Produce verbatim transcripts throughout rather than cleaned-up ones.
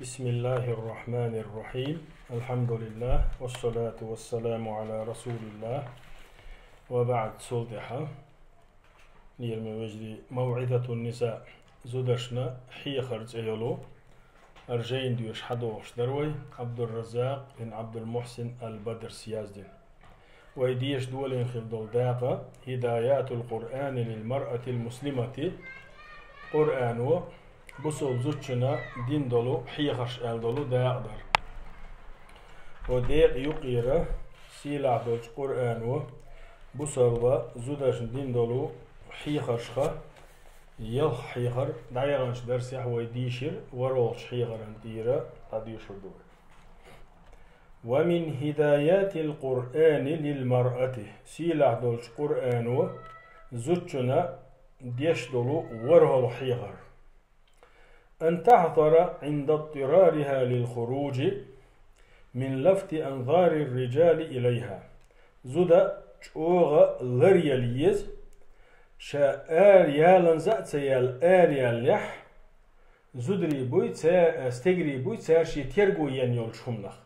بسم الله الرحمن الرحيم. الحمد لله والصلاة والسلام على رسول الله وبعد. Цул тӀехьа, лераме вежарий, موعظة النساء, зударшна хьехар цӀе йолу, хӀара жайна доьшуш хьадохуш дара вай, Ӏабдур-Раззакъ бин Ӏабдул-Мухьсин ал-Бадрас яздина. Вай деша долийна хилла долу дакъа هدايات القرآن للمرأة المسلمة, Къуръано бусалба зудчунна дина долу хьехарш аьлла долу дакъа дара. Вай декъа юкъера сийлахь долчу Къуръано бусалба зударшна дина долу хьехаршха, ялх хьехар дӀаяханчу дарсехь вай дийшира, ворхӀалгӀачу хьехаран тӀера дӀадоьшур ду вай. ومن هدايات القرآن للمرأة, сийлахь долчу Къуръано зудчунна деш долу ворхӀалгӀа хьехар. أن تحذر عند اضطرارها للخروج من لفت أنظار الرجال إليها. Зуда чӀогӀа ларъяла еза, ша ара яланза а ца яьлла, ара яьллехь, зударий буй, ца-, стегарий буй, цара шен терго ен йолчу хӀуманах.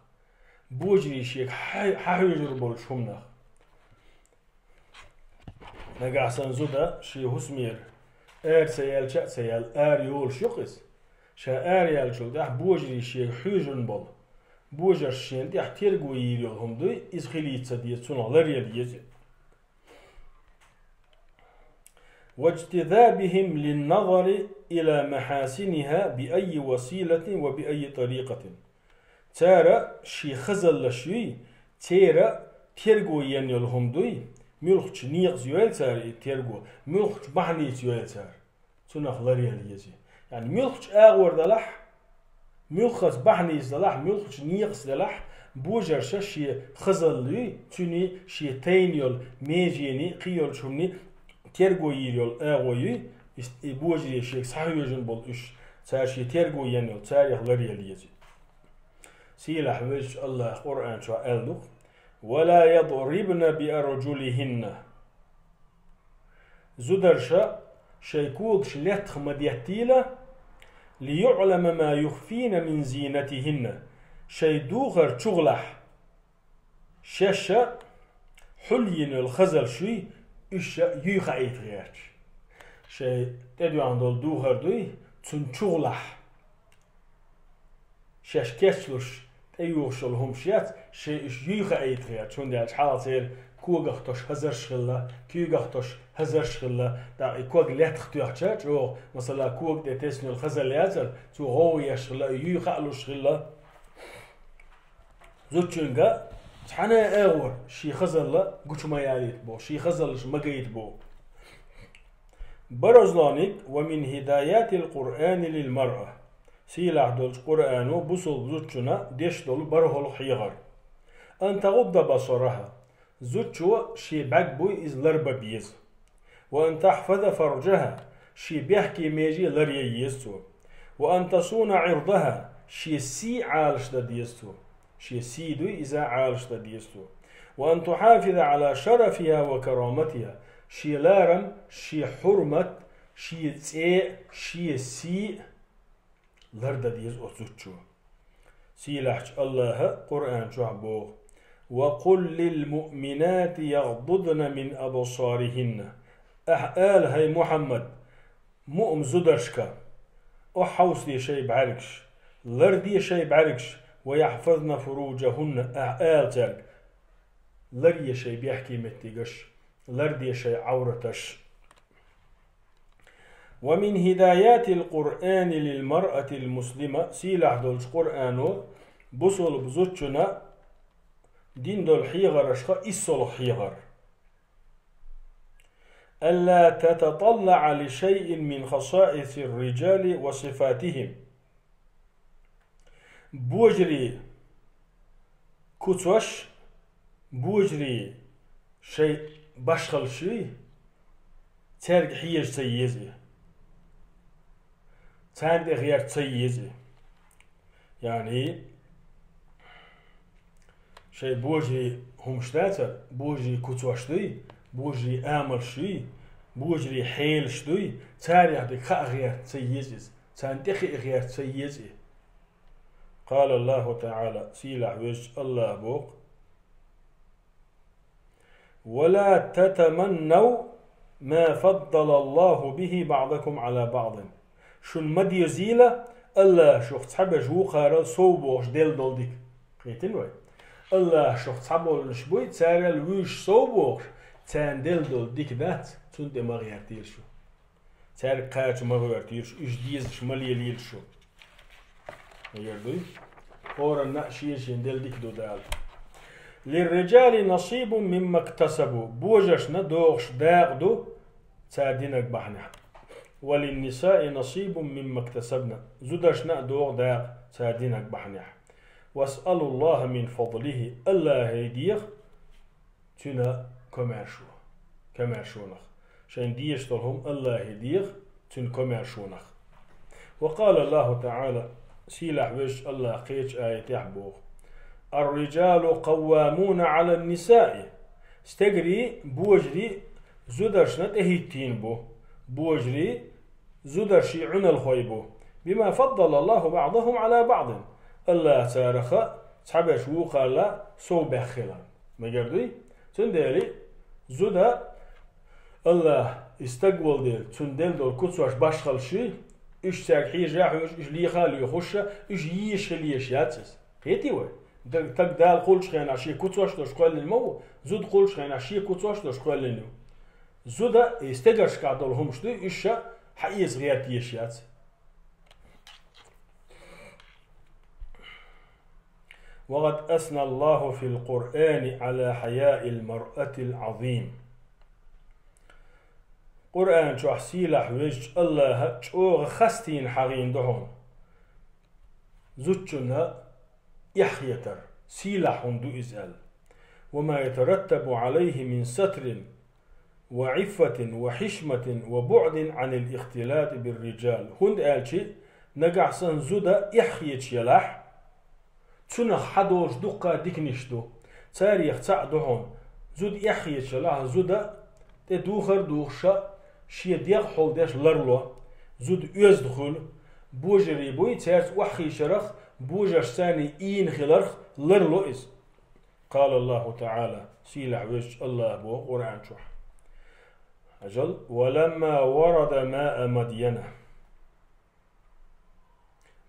Божарий шега хьа-, хьахьуьйжур болчу хӀуманах. Нагахь санна зуда шен хӀусамера ара ца яьлча а ца яьлла, ара йолуш ю-кх иза. Ша ара яьллачул тӀаьхьа божарий шега хьуьйжина болу, божарша шена тӀехь терго йийр йолу хӀума дуй, иза хилийта ца деза, цунах ларъяла еза. واجتذابهم للنظر إلى محاسنها بأي وسيلة وبأي طريقة. Цара шен хазаллаш юй, церан терго ен йолу хӀума дуй, муьлххачу некъаца йойла цара и терго, муьлххачу бахьаница йойла цара. Цунах ларъяла еза. Яъни муьлххачу агӀор далахь, муьлххаца бахьаница далахь, муьлххачу некъаца далахь, божарша шен хазалла юй, цуьнан шен тайна йолу меженийн, кхин йолчу хӀуманийн терго йийр йолу агӀо юй, и, и божарий шега схьахьуьйжина болу уьш, цара шен терго ен йолу, царех ларъяла еза. Сийлахь везачу АллахӀа Къуръан чохь аьлла ду-кх: ولا يضربن بأرجلهن. Зударша шайн когаш лаьттах ма деттийла, ليعلم ما يخفين من زينتهن, шайн духар чухула, шаьш хьулйина йолу хазаллаш юй, уьш юй хаийта гӀерташ. Шайн тӀедоьгӀна долу духар дуй, цунна чухула. Шаьш кечлуш, тӀеюхуш йолу хӀумаш яц, шайн уьш юй хаийта гӀерташ, хӀунда аьлча хьалха церан когах тосуш хазарш хилла, куьйгах тосуш хазарш хилла, тӀаккха и ког лаьттах тоьхча чӀогӀа, масала, кога тӀе тесна йолу хазалла яцара, цо гӀовгӀа еш хилла, и юй хаалуш хилла. Зудчуьнга цхьана а агӀор шен хазалла гучу ма ялийта боху, шен хазаллаш ма гайта боху. Баразлониг: ومن هدايات القرآن للمرأة. Сийлахь долчу Къуръано бусалба зудчунна деш долу бархӀалгӀа хьехар. أن تغض بصرها. Зудчо шен бӀаьрг буй иза ларба беза. وأن تحفظ فرجها. Шен бехке меже ларъян еза цо. وأن تصون عرضها. Шен сий Ӏалаш дан деза цо. Шен сий дуй иза Ӏалаш дан деза цо. وأن تحافظ على شرفها وكرامتها. Шен ларам, шен хьурмат, шен цӀе, шен сий лардан деза оцу зудчо. Сийлахьчу АллахӀа Къуръан чохь боху: وقل للمؤمنات يغضضن من أبصارهن. Ахьа ала, хӀай Мухьаммад, муъмин зударшка: охьа хьовсаде шайн бӀаьргаш, ларде шайн бӀаьргаш, ويحفظن فروجهن, ахьа ала цаьрга: ларъе шайн бехке меттигаш, ларде шайн Ӏавраташ. ومن هدايات القرآن للمرأة المسلمة, сийлахь долчу Къуръано бусалба зудчунна дина долу хьехаршха иссолгӀа хьехар. ألا تتطلع لشيء من خصائص الرجال وصفاتهم. Божарий куцаш, божарий шайн башхаллаш юй, цаьрга хьежа ца еза и. Царна тӀе гӀерта ца еза и. Яъни, шайн божарий хӀумаш дацара, божарий куцаш дуй, божарий амалш юй, божарий хьелаш дуй, царех дерг хаа гӀерта ца еза иза, царна тӀе хиъ гӀерта ца еза и. قال الله تعالى, сийлахь везачу Аллаха боху: ولا تتمنوا ما فضل الله به بعضكم على بعض. Шуна ма дезийла Аллаха шух цхьаберш вукхарал сов бохуш делла долу дика. Кхетина вай? Аллаха шух цхьаболуш буй, царал вуьйш сов бохуш, царна делла долу дика дац, цунна тӀе ма гӀертийла шу. Цаьрга кхача ма гӀертийла шу, уьш дезаш ма лелийла шу. Хьеран а шен-шен делла дика ду Дала. للرجال نصيب مما اكتسبوا. Божаршна догӀуш дакъа ду цара динарг бахьанехь. وللنساء نصيب مما اكتسبن. Зударшна а догӀу дакъа цара динарг бахьанехь. واسألوا الله من فضله. Аллахье деха цуьнан комаьршо, комаьршонах. Шайн дезаш долу хӀума Аллахье деха цуьнан комаьршонах. وقال الله تعالى, сийлахь везачу Аллаха кхечу аятехь боху: الرجال قوامون على النساء. Стегарий, божарий зударшна тӀехӀиттийна бу. Божарий зударший Ӏуьналхой бу. بما فضل الله بعضهم على بعض. Аллаха царах цхьаберш вукхарал сов баьхкина. Мегар дуй? Цундела зуда Аллаха и стаг волу дела, цунна делла долу куцаш башхалла ши, уьш цаьрга хьежа а хьоьжуш, уьш леха а лоьхуш, уьш йийша хила езаш яц иза. Кхетий вай? Даг-, стаг Дала кхуллучу хенахь шен куцаш долуш кхоьллина ма ву, зуда кхуллучу хенахь шен куцаш долуш кхоьллина ю. Зуда и стегаршкахь долу хӀумаш дуй, уьш ша хьаэца гӀерта езаш яц. وقد أثنى الله في القرآن على حياء المرأة العظيم. Къуръан чохь сийлахь везачу Аллаха чӀогӀа хастийна хьахийна ду хьуна зудчунна эхь хетар, сийлахь хӀума ду иза аьлла. وما يترتب عليه من ستر وعفة وحشمة وبعد عن الاختلاط بالرجال. ХӀунда аьлча нагахь санна зуда эхь хеташ елахь, цунах хьадолуш дуккха диканаш ду. Царех цхьаъ ду хьуна. Зуда эхь хеташ елахь, зуда тӀе духар а духуш, шен дегӀ хьулдеш ларло. Зуда оьзда хуьлу. Божарий буй, цаьрца охьахийшарах, божаршца царний ийна хиларх ларло иза. قال الله تعالى, сийлахь везачу Аллаха боху Къуръан чохь. Хьажал: ولما ورد ماء مدين.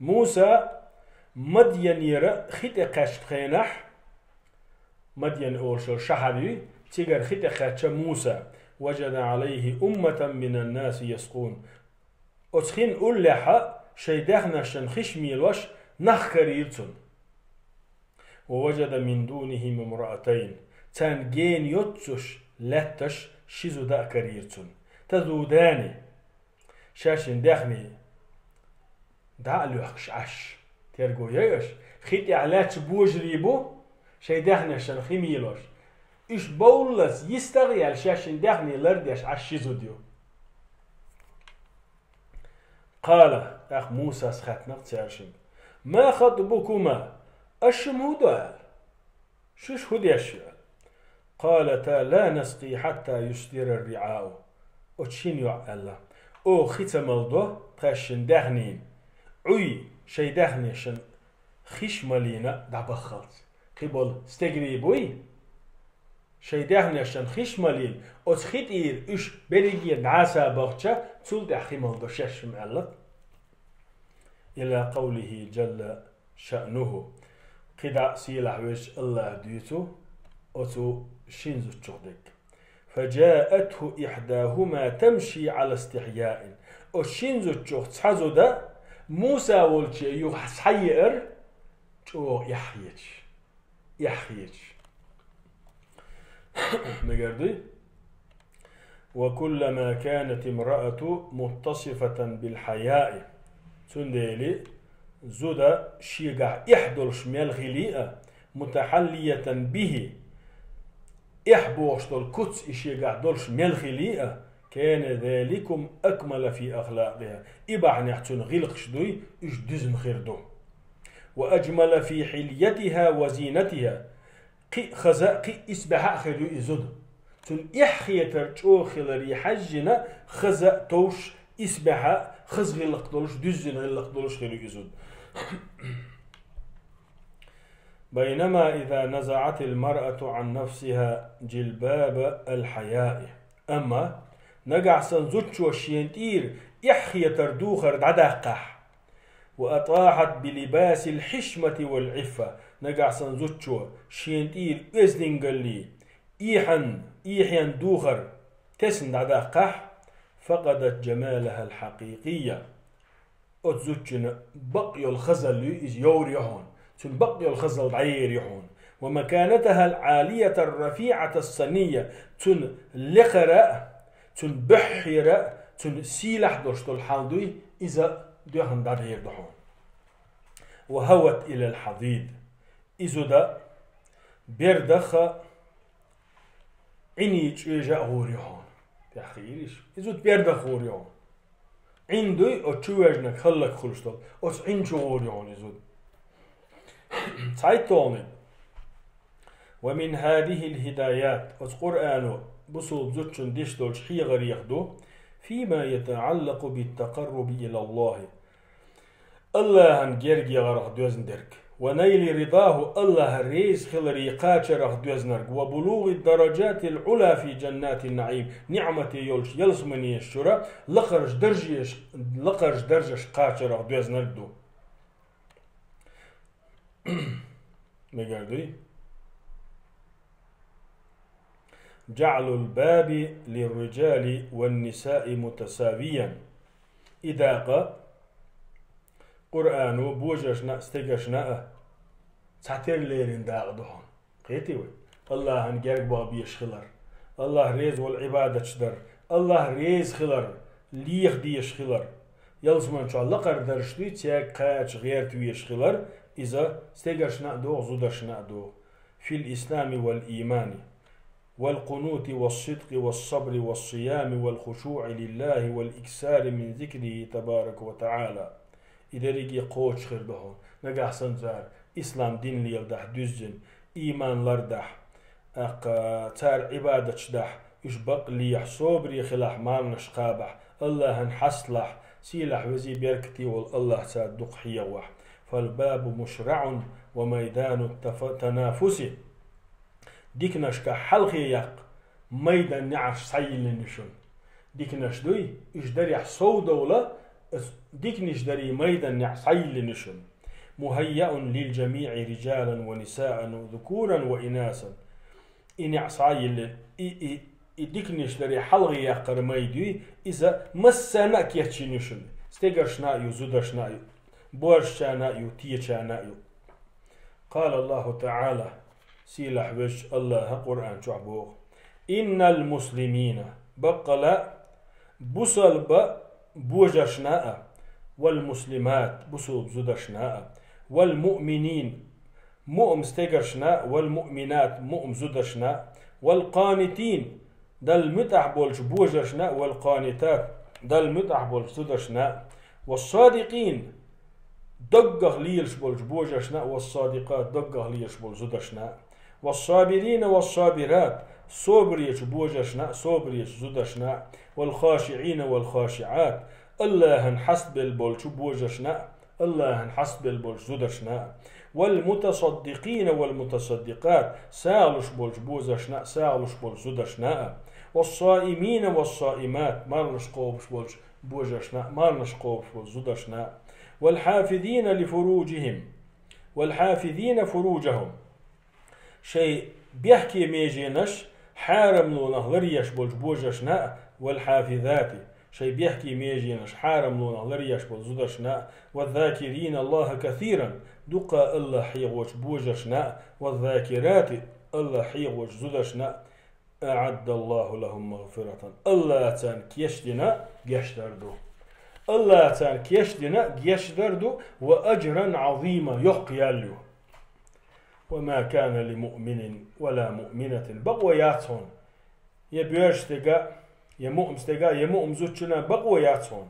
Муса Мадьянера хи тӀе кхаьчна хенахь, Мадьян олуш йолу шахьар юй, цигара хи тӀе кхаьчча Муса, وجد عليه أمة من الناس يسقون. Оцу хин уллехьа шайн даьхнашна хиш мелош нах карийра цунна. ووجد من دونهم امرأتين. Царна гена йоццуш лаьтташ ши зуда а карийра цунна. تذودان. Шаьшшинна даьхний дӀа а лоьхкуш Ӏаш. Терго яй аша. Хи тӀехь лаьтташ божарий бу, шайн даьхнашна хи мелош. Уьш бовллалц йистагӀа а яьлла, шаьшшинна даьхний лардеш Ӏаш ши зуда ю. قال, тӀаккха Мусас хаьттинарг цаьршинга: ما خطبكما؟ Аша шу хӀун ду аьлла? Шуьш хӀун деш ю аьлла? قالتا لا نسقي حتى يصدر الرعاء. Оцу шина йоӀа аьлла: оха хи ца малдо тхаьшшинна даьхнийн, Ӏуй шайн даьхнешна хиш малийна дӀабаххалц. Кхин болу стегарий буй, шайн даьхнешна хиш малийна, оцу хи тӀера уьш берриге дӀаса бахча, цул тӀаьхьа хи малдо шаьшшимма аьлла. إلى قوله جل شأنه. КхидӀа сийлахь везачу Аллаха дуьйцу оцу шин зудчух дерг. فجاءته إحداهما تمشي على استحياء. Оцу шин зудчух цхьа зуда Муса волче юха схьаеара, чӀогӀа эхь хеташ. Эхь хеташ. Мегар дуй? وكلما كانت امرأة متصفة بالحياء. Цундела зуда шегахь эхь долуш мел хилий а, متحلية به, эхь бохуш долу куц и шегахь долуш мел хилий а, كان ذلكم أكمل في أخلاقها. И бахьанехь цуьнан гӀиллакхаш дуй, уьш дуьзна хир ду. وأجمل في حليتها وزينتها. Кхин а хаза а, кхин а исбаьхьа а хир ю и зуда. Цуьнан эхь хетар чӀогӀа хиларе хьаьжжина, хаза а товш, исбаьхьа а, хаза гӀиллакх долуш, дуьззина гӀиллакх долуш хир ю и зуда. بينما إذا نزعت المرأة عن نفسها جلباب الحياء. Амма нагахь санна зудчо шен тӀера эхь хетар духар дӀадаккхахь, وأطاحت بلباس الحشمة والعفة, нагахь санна зудчо шен тӀера оьздангаллий, эхьан, эхьен духар тесна дӀадаккхахь, فقدت جمالها الحقيقي. Оцу зудчун бакъ йолу хазалла ю иза йовр ю хьуна. Цуьнан бакъ йолу хазалла дӀаер ю хьуна. ومكانتها العالية الرفيعة السنية. Цуьнан лекхара а, цуьнан буьххьера а, цуьнан сийлахь долуш долу хьал дуй, иза доьхна дӀадер ду хьуна. وهوت إلى الحضيض. И зуда бердаха Ӏиний чӀежа а гӀур ю хьуна. ТӀехь хиира иша. И зуда бердах гӀур ю хьуна. Ӏин дуй, оцу чу вежнарг хӀаллакьхуьлуш долу. Оцу Ӏин чу гӀур ю хьуна и зуда. ЦхьайтталгӀаниг. ومن هذه الهدايات, оцу Къуръано бусулба зудчун деш долчу хьехарех ду, فيما يتعلق بالتقرب إلى الله. Аллахьан герга яхарах доьзна дерг. ونيل رضاه, Аллахь реза хиларе кхачарах доьзнарг. وبلوغ الدرجات العلى في جنات النعيم. Ниъмате йолчу ялсаманеш чуьра лакхарчу даржеш, лакхарчу даржаш кхачарах доьзнарг ду. Мегар дуй? جعل الباب للرجال والنساء متساويا. И дакъа Къуръано божаршна а, стегаршна а цхьатерра лерина дакъа ду хьуна. Кхетий вай? Аллахьан герга бахбеш хилар. Аллахь реза волу Ӏибадаташ дар. Аллахь реза хилар, леха дезаш хилар. Ялсаман чохь лакхара даржаш дуй, цаьрга кхача гӀерта везаш хилар, иза стегаршна а догӀу, зударшна а догӀу. في الإسلام والإيمان والقنوت والصدق والصبر والصيام والخشوع لله والإكثار من ذكره تبارك وتعالى. И дерриге кхочуш хир ду хьуна. Нагахь санна цара ислам дин леладахь дуьззина, ийман лардахь, тӀаккха цара Ӏибадаташ дахь, уьш бакъ лехь, собаре хилахь, марнаш кхабахь, Аллахьан хьасталахь, сийлахь, везий, беркате волу Аллахь цара дукха хьехавахь. فالباب مشرع وميدان التف-، التنافس. Диканашкахь хьалхе яккха майдан неӀарш схьайиллина ю шуна. Диканаш дуй, уьш дарехь совдовла, диканаш дарий майдан неӀ схьайиллина ю шуна. مهيأ للجميع رجالا ونساء ذكورا وإناثا. И неӀ схьайиллина, и, и, и диканаш дарий хьалхе яккхар майда юй, иза массарна а кечйина ю шуна. Стегаршна а ю, зударшна а ю, боьршачарна а ю, течарна а ю. قال الله تعالى, сийлахь везачу Аллахьа Къуръан чохь боху: إن المسلمين, баккъала а, бусалба божаршна а, والمسلمات, бусалба зударшна а, والمؤمنين, муъм стегаршна а, والمؤمنات, муъм зударшна а, والقانتين, Далла муьтӀахь болчу божаршна а, والقانتات, Далла муьтӀахь болчу зударшна а, والصادقين, доггах лелаш болчу божаршна а, والصادقات, доггах лелаш болчу зударшна а, والصابرين والصابرات, собаречу божаршна а, собаречу зударшна а, والخاشعين والخاشعات, Аллахьан хьастабелла болчу божаршна а, Аллахьан хьастабелла болчу зударшна а, والمتصدقين والمتصدقات, сагӀа луш болчу божаршна а, сагӀа луш болчу зударшна а, والصائمين والصائمات, марнаш кхобуш болчу божаршна а, марнаш кхобуш болчу зударшна а, والحافظين لفروجهم, والحافظين فروجهم, шайн бехке меженаш хьарамлонах ларъеш болчу божаршна а, والحافظات, шайн бехке меженаш хьарамлонах ларъеш болчу зударшна а, والذاكرين الله كثيرا, дукха Аллахь хьехочу божаршна а, والذاكرات, Аллахь хьехочу зударшна а, أعد الله لهم مغفرة, Аллахьа царна кечдина гечдар ду. Аллахьа царна кечдина гечдар ду, وأجرا عظيما, йоккха ял ю. وما كان لمؤمن ولا مؤمنة, бакъо яц хьуна, я боьрша стеган, я муъм стеган, я муъм зудчунна бакъо яц хьуна.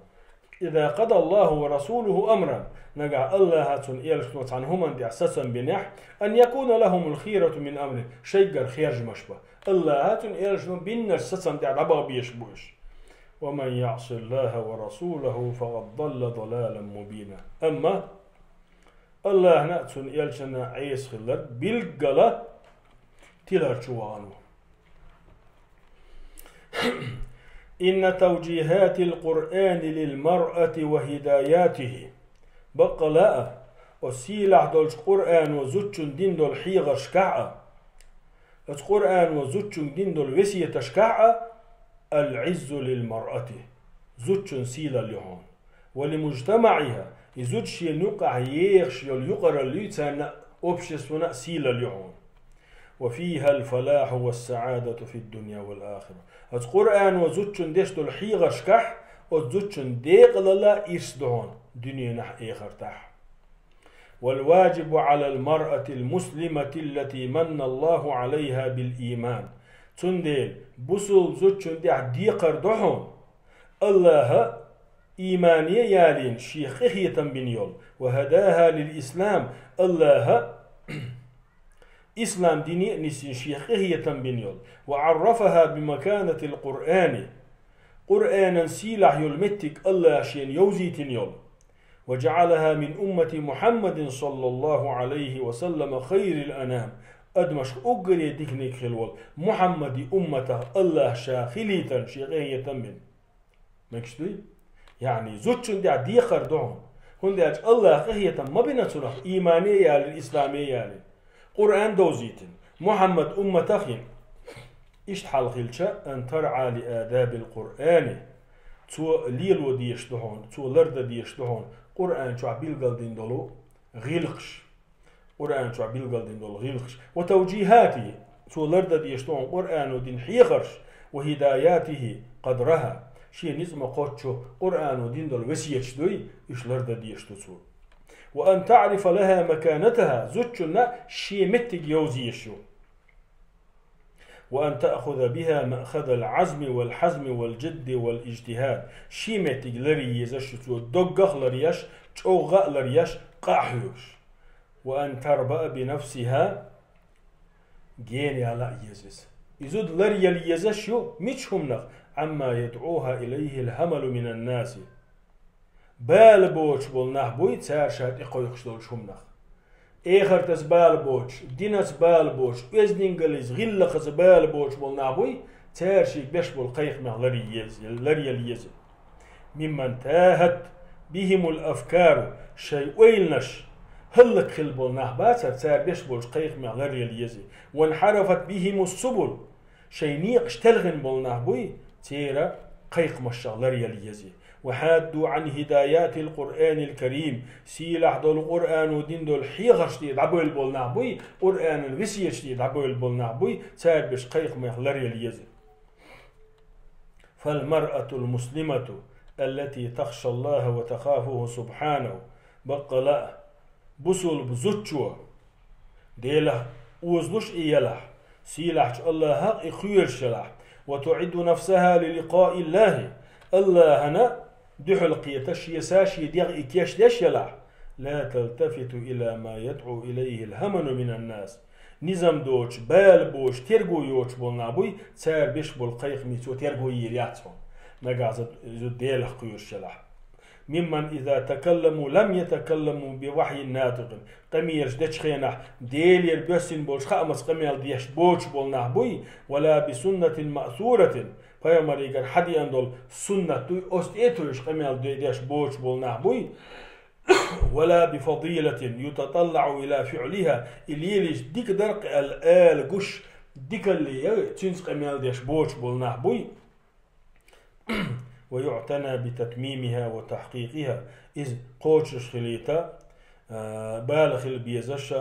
إذا قضى الله ورسوله أمرا, нагахь Аллахьа, цуьнан элчано цхьана хӀуманна тӀехь сацам бинехь, أن يكون لهم الخيرة من أمرهم, шайгара хержамаш бан. Аллахьа, цуьнан элчано биннарш сацам тӀехь дӀабаха безаш бу уьш. ومن يعص الله ورسوله فقد ضل ضلالا مبينا. Амма Аллахьна а цун элчанна а Ӏеса хилларг билггала тилар чу вахана ва. إن توجيهات القرآن للمرأة وهداياته. Баккъала а, оцу сийлахь долчу Къуръано зудчунна дина долу хьехаршкахь а, оцу Къуръано зудчунна дина долу весеташкахь а, العز للمرأة, зудчун сийлалла ю хьуна. ولمجتمعها, и зуда шена юккъехь ехаш йолу юкъаралла ю, царна обществона а сийлалла ю хьуна. وفيها الفلاح والسعادة في الدنيا والآخرة. Оцу Къуръано зудчунна деш долу хьехаршкахь, оцу зудчун декъалалла ирс ду хьуна дуьненахь а, эхартахь а. والواجب على المرأة المسلمة التي من الله عليها بالإيمان. Цундела бусулба зудчун тӀехь декхар ду хьуна, Аллаха имане а ялийна, шех къинхетам бина йолу, وهداها للإسلام, Аллаха ислам дине а нисйина, шех къинхетам бина йолу, وعرفها بمكانة القرآن, Къуръанан сийлахь йолу меттиг Аллаха шена йовзийтина йолу, وجعلها من أمة محمد صلى الله عليه وسلم خير الأنام, адамашка уггаре диканиг хилла волу Мухьаммадан умматах Аллаха ша хилийтина, шех къинхетам бина. Мегаш дуй? Яъни, зудчун тӀехь декхар ду хьуна, хӀунда аьлча Аллаха къинхетам ма бина цунах, имане а ялийна, исламе а ялийна, Къуръан довзийтина, Мухьаммадан умматах йина. Иштта хьал хилча, أن ترعى لآداب القرآن, цо лело дезаш ду хьуна, цо лардан дезаш ду хьуна Къуръан чохь билгалдина долу гӀиллакхаш. Къуръан чохь билгалдина долу гӀиллакхаш. وتوجيهاته, цо лардан дезаш ду хьуна Къуръано дина хьехарш, وهداياته قدرها, шен ницкъ ма-кхоччу Къуръано дина долу весеташ дуй, уьш лардан дезаш ду цо. وأن تعرف لها مكانتها, зудчунна шен меттиг йовза езаш ю. وأن تأخذ بها مأخذ العزم والحزم والجد والاجتهاد. Шен меттиг ларъян езаш ю цо, доггах а ларъеш, чӀогӀа а ларъеш, къа а хьоьгуш. وأن تربأ بنفسها, гена яла а еза иза. И зуда ларъяла езаш ю мича хӀуманах? عما يدعوها إليه الهمل من الناس. Бала боцуш болу нах буй цара ша тӀекхойкхуш долчу хӀуманах. Эхартаца бала боцуш, динаца бала боцуш, оьздангаллица, гӀиллакхаца бала боцуш болу нах буй, цара шига беш болу кхайкхамех ларъяла еза, ларъяла еза. ممن تاهت بهم الأفكار, шайн ойланаш хӀаллакьхилла болу нах бацара, цара беш болчу кхайкхамех ларъяла еза. وانحرفت بهم السبل, шайн некъаш телхина болу нах буй, церан кхайкхамашах ларъяла еза. وحادوا عن هدايات القرآن الكريم, сийлахь долу Къуръано дина долу хьехарш тӀе дӀабевлла болу нах буй, Къуръанан весеташ тӀе дӀабевлла болу нах буй, цара беш кхайкхамех ларъяла еза. فالمرأة المسلمة التي تخشى الله وتخافه سبحانه, баккъала а, бусулба зудчо, Делах озалуш и елахь, сийлахьчу Аллахах и кхоьруш елахь, وتعد نفسها للقاء الله, Аллахана дуьхьал кхета шен са, шен дегӀ и кечдеш елахь, لا تلتفت إلى ما يدعو إليه الهمل من الناس. Низам доцуш, бала боцуш, терго йоцуш болу нах буй, цара беш болу кхайкхамийн цо терго йийр яц хьуна. Нагахь зуда, зуда Делах кхоьруш елахь. ممن إذا تكلموا لم يتكلموا بوحي ناطق. Къамелаш дечу хенахь, Делера боьссина болчу хаамца къамел деш боцуш болу нах буй, ولا بسنة مأثورة, пайхамарегара хьадеана долу суннат дуй, оцу тӀе а тевжаш къамел де-, деш боцуш болу нах буй, ولا بفضيلة يتطلع إلى فعلها, и лелийча дика дара-кх аьлла ала гуш, дикалле я, цуьнца къамел деш боцуш болу нах буй. ويعتنى بتتميمها وتحقيقها. Иза кхочуш хилийта, а, бала хила безаш,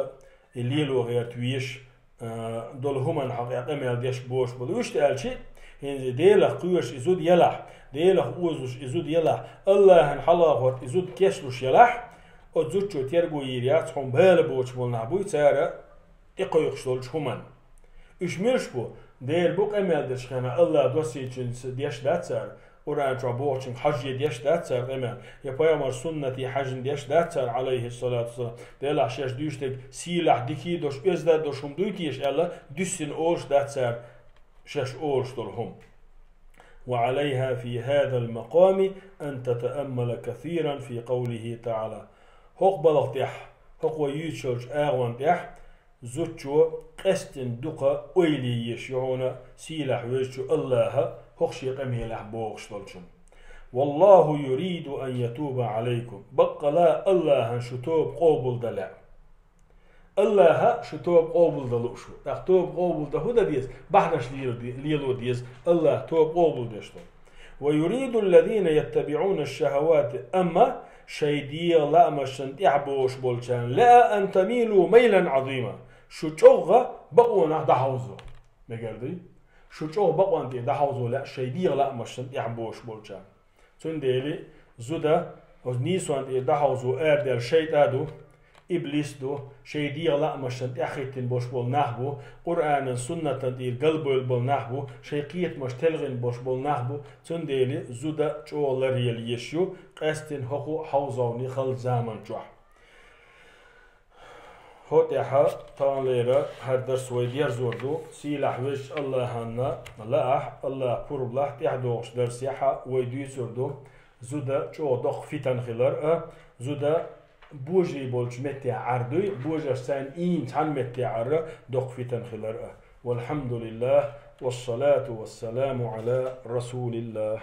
и лело гӀерта везаш, а, долу хӀуманна хьокъехь къамел деш боцуш болу. Вуьшта аьлча, хӀинца Делах кхоьруш и зуда елахь, Делах озалуш и зуда елахь, Аллахьан хьалахорта и зуда кечлуш елахь, оцу зудчо терго йийр яц хьуна, бала боцуш болу нах буй, цара тӀекхойкхуш долчу хӀуманна. Уьш муьлш бу? Дера бу къамел дечу хенахь Аллах доссийчуьнца деш дац цара, Къуръан чохь бохучуьнга хьожъе деш дац цара къамел, я пайхамар суннате хьаьжна деш дац цара, Ӏалайхиссалату вассалам. Делахь шаьш дуьйцуш дерг сийлахь, дика а долуш, оьзда а долуш хӀума дуй теша аьлла, дуьссина олуш дац цара шаьш олуш долу хӀума. وعليها في هذا المقام أن تتأمل كثيرا في قوله تعالى. ХӀокху балха тӀехь хӀокхо юьйцуш йолчу агӀон тӀехь зудчо къаьсттина дукха ойла е езаш ю хьуна сийлахь везачу АллахӀа хӀокху шен къамелехь бохуш долчун. «Валлаху юриду ан ятуба Ӏалайкум». Баккъала АллахӀан шу тоба къобалдан лаьа. АллахӀа шу тоба къобалдан лууш ву. ТӀаккха тоба къобалдан хӀун дан деза? Бахьанаш лела де-, лело деза, АллахӀа тоба къобалдеш долу. «Ва юриду аллазина яттабиӀуна аш-шахавати», амма шайн дегӀан лаамашна тӀаьхьа бохуш болчарна лаьа, «ан тамилу майлан Ӏазима», шу чӀогӀа бакъонах дӀахьовзо. Мегар дуй? Шу чӀогӀа бакъонна тӀе дӀахьовзо лаьа шайн дегӀан лаамашна тӀаьхьа бохуш болчарна. Цундела зуда оцу нийсонна тӀера дӀахьовзо арадаьлла шайтӀа ду, иблис ду, шайн дегӀан лаамашна тӀаьхьахӀиттина болуш болу нах бу, Къуръанан, суннатан тӀера галбевлла болу нах бу, шайн кхетамаш телхина болуш болу нах бу, цундела зуда чӀогӀа ларъяла езаш ю, къаьсттина хӀокху хьовзовне халчу заман чохь. ХӀокху тӀехь таханлера хӀара дарс вай дерзор ду, сийлахь везачу АллахӀанна лаахь, АллахӀ пурба лахь, тӀаьхьадогӀучу дарсехь вай дуьйцур ду, зуда чӀогӀа доккха фитан хилар а, зуда божарий болчу меттехь Ӏар дуй, божарш царна ийна цхьана меттехь Ӏар а доккха фитан хилар а. Валхьамдулиллах, вассалату вассаламу Ӏала расулиллах.